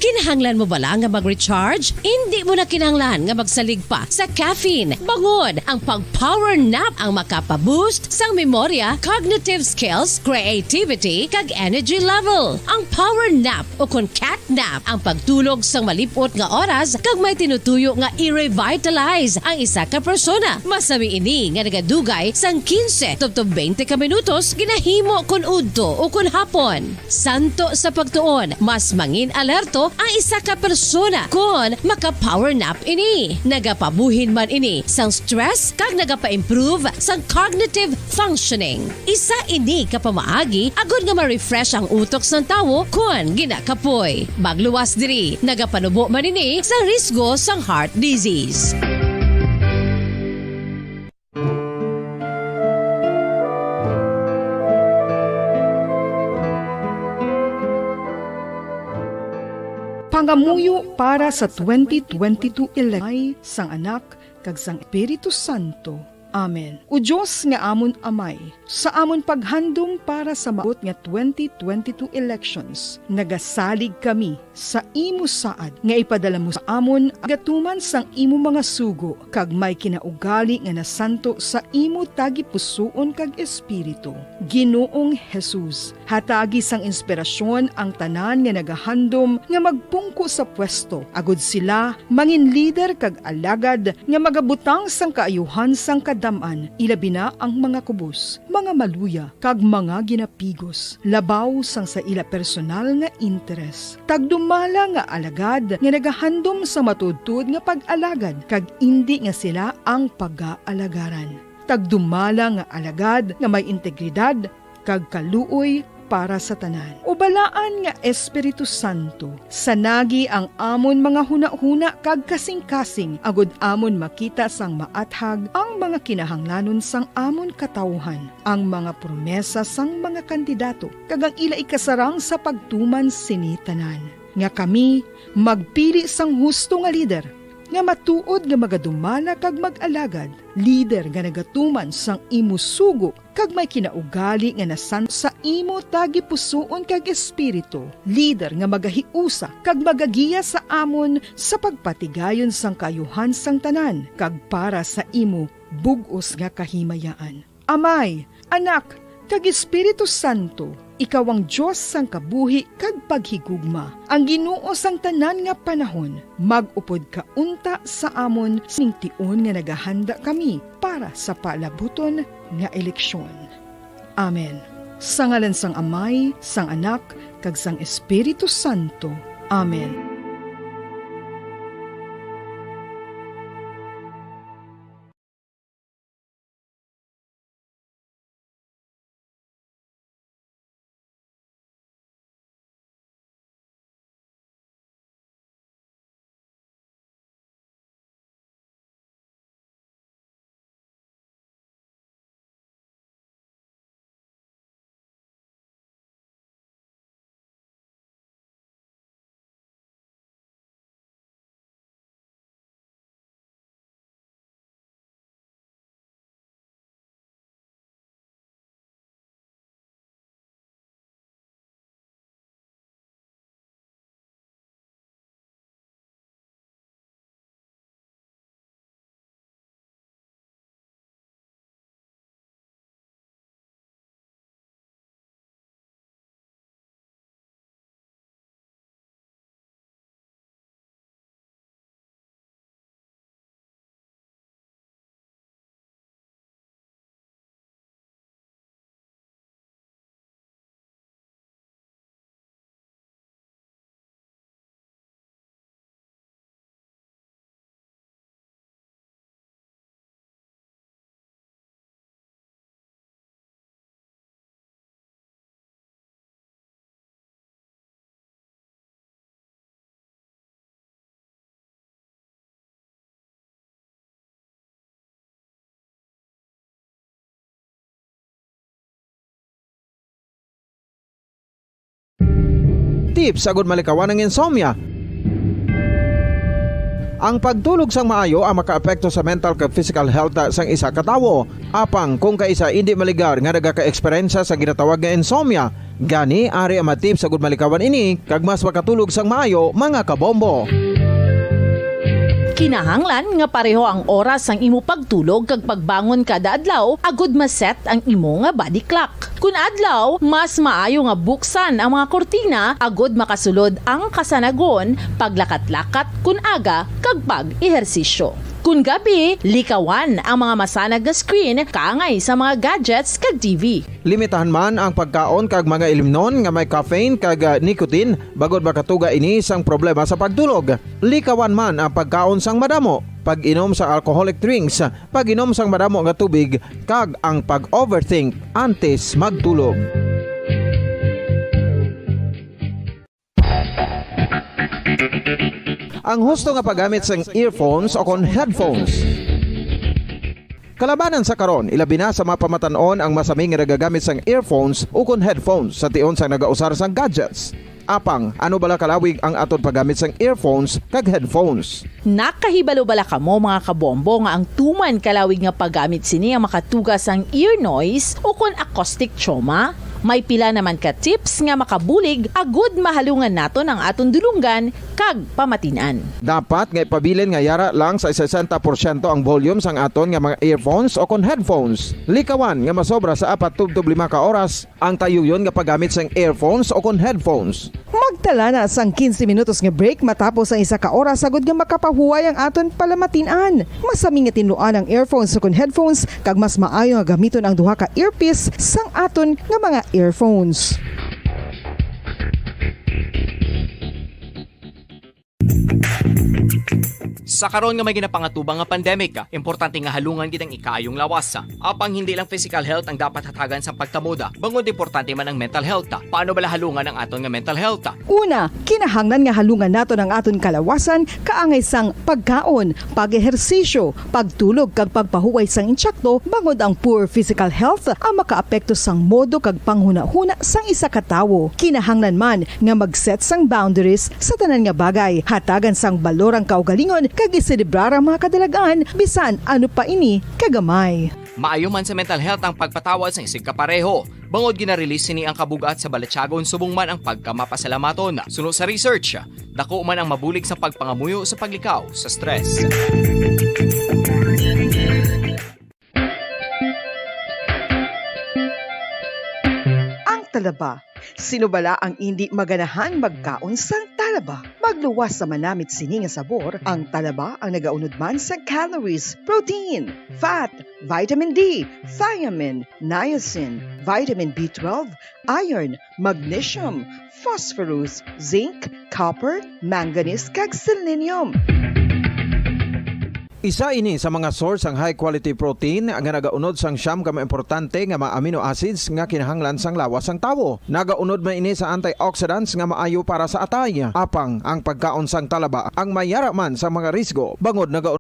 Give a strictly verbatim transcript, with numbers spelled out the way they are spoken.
Kinahanglan mo bala nga mag-recharge? Indi mo na kinahanglan nga magsalig pa sa caffeine. Bangod, ang pag-power nap ang makapa-boost sang memorya, cognitive skills, creativity, kag energy level. Ang power nap, o kon cat nap, ang pagtulog sang malip-ot nga oras kag may tinutuyo nga i-revitalize ang isa ka persona. Masami ini nga nagadugay sang quince tubtob twenty ka minutos, ginahimo kon udto o kon hapon. Santo sa pagtuon, mas mangin alerto ang isa ka persona kon maka-power nap ini. Nagapabuhin man ini sang stress kag nagapa-improve sang cognitive functioning. Isa ini ka pamaagi agod nga ma-refresh ang utok sang tawo kon ginakapoy. Magluwas diri, nagapanubo man ini sa risgo sang heart disease. Pangamuyo para sa twenty twenty-two election sang Anak kag sang Espiritu Santo. Amen. O Dios nga amon Amay, sa amon paghandom para sa maabot nga twenty twenty-two elections, nagasalig kami sa imo saad nga ipadala mo sa amon gatuman sang imo mga sugo, kag may kinaugali nga nasanto sa imo tagipusoon kag espiritu. Ginoong Jesus, hatagi sang inspirasyon ang tanan nga nagahandom nga magpungko sa pwesto, agud sila mangin lider kag alagad nga magabutang sang kaayuhan sang kadam-an, ilabi na ang mga kubos, mga maluya, kag mga ginapigos, labaw sang sa ila personal nga interes. Tagdumala nga alagad nga nagahandom sa matuodtuod nga pag-alagad, kag indi nga sila ang pagaalagaran. Tagdumala nga alagad nga may integridad kag kaluoy para sa tanan. O Balaan nga Espiritu Santo, sanagi ang amon mga hunahuna kag kasingkasing, agud amon makita sang maathag ang mga kinahanglanon sang amon katawuhan, ang mga promesa sang mga kandidato, kag ang ila ikasarang sa pagtuman sini tanan, nga kami magpili sang husto nga lider, nga matuod nga magadumala kag mag-alagad, lider nga nagatuman sang imo sugo, kag may kinaugali nga nasan sa imo tagipusoon kag espiritu, lider nga magahiusa kag magagiya sa amon sa pagpatigayon sang kaayuhan sang tanan, kag para sa imo bug-os nga kahimayaan. Amay, Anak, kag Espiritu Santo, ikaw ang Dios sang kabuhi kag paghigugma, ang Ginoo sang tanan nga panahon. Mag-upod ka unta sa amon sining tion nga nagahanda kami para sa palabuton nga eleksyon. Amen. Sa ngalan sang Amay, sang Anak, kag sang Espiritu Santo. Amen. Tips agud malikawan ang insomnia. Ang pagtulog sang maayo ang makaapekto sa mental kag physical health sang isa ka tawo. Apang kung kaisa indi maligar nga nagaka-eksperyensya sa ginatawag nga insomnia, Gani, ari ang mga tips agud malikawan ini kag mas makatulog sang maayo, mga kabombo. Kinahanglan nga pareho ang oras sang imo pagtulog kag pagbangon kada adlaw agud ma-set ang imo nga body clock. Kun adlaw, mas maayo nga buksan ang mga kurtina agud makasulod ang kasanagon, paglakat-lakat kun aga, kag pag-ehersisyo. Kun gabi, likawan ang mga masanag nga screen kaangay sa mga gadgets kag T V. Limitahan man ang pagkaon kag mga ilimnon nga may caffeine kag, ah, nicotine, bangod makatuga ini sang problema sa pagtulog. Likawan man ang pagkaon sang madamo, pag-inom sang alcoholic drinks, pag-inom sang madamo nga tubig, kag ang pag-overthink antes magtulog. Ang husto nga paggamit sang earphones o kon headphones. Kalabanan sa karon, ilabi na sa mga pamatan-on ang masami nga nagagamit sang earphones o kon headphones sa tion sang nagausar sang gadgets. Apang, ano bala kalawig ang aton paggamit sang earphones kag headphones? Nakahibalo bala kamo, mga kabombo, nga ang tuman kalawig nga paggamit sini ang makatuga sang ear noise o kon acoustic trauma? May pila naman ka tips nga makabulig agud mahalungan naton ang aton dulonggan kag pamatin-an. Dapat nga ipabilin nga yara lang sa sesenta porsyento ang volume sang aton nga mga earphones o kon headphones. Likawan nga masobra sa apat tubtob lima ka oras ang tayuyon nga paggamit sang earphones o kon headphones. Magtala na sang quince minutos nga break matapos ang isa ka oras agud nga makapahuway ang aton palamatin-an. Masami nga tinluan ang earphones o kon headphones, kag mas maayo nga gamiton ang duha ka earpiece sang aton nga mga earphones. Sa karon nga may ginapangatubang nga pandemic, importante nga halungan gid ang ikaayong lawas. Apang hindi lang physical health ang dapat hatagan sang pagtamod, bangod importante man ang mental health. Paano bala halungan ang aton nga mental health? Una, kinahanglan nga halungan naton ang aton kalawasan kaangay sang pagkaon, pag-ehersisyo, pagtulog kag pagpahuway sang intsakto, bangod ang poor physical health ang makaapekto sang modo kag panghunahuna sang isa ka tawo. Kinahanglan man nga mag-set sang boundaries sa tanan nga bagay, hatagan sang balor ang kaugalingon kag iselebrar ang mga kadalag-an, bisan ano pa ini kagamay. Maayo man sa mental health ang pagpatawad sang isigkapareho, bangod gina-release sini ang kabug-at sa balatyagon subong man ang pagkamapasalamaton. Suno sa research, dako man ang mabulig sa pagpangamuyo sa paglikaw sa stress. Ang talaba. Sino bala ang indi maganahan magkaon sang talaba? Magluwas sa manamit sini nga sabor, ang talaba ang nagaunod man sa calories, protein, fat, vitamin D, thiamine, niacin, vitamin B twelve, iron, magnesium, phosphorus, zinc, copper, manganese, kag selenium. Isa ini sa mga source sang high quality protein nga nagaunod sang siyam ka mga importante nga mga amino acids nga kinahanglan sang lawas sang tawo. Nagaunod man ini sa antioxidants nga maayo para sa atay. Apang ang pagkaon sang talaba ang may yara man sa mga risgo, bangod naga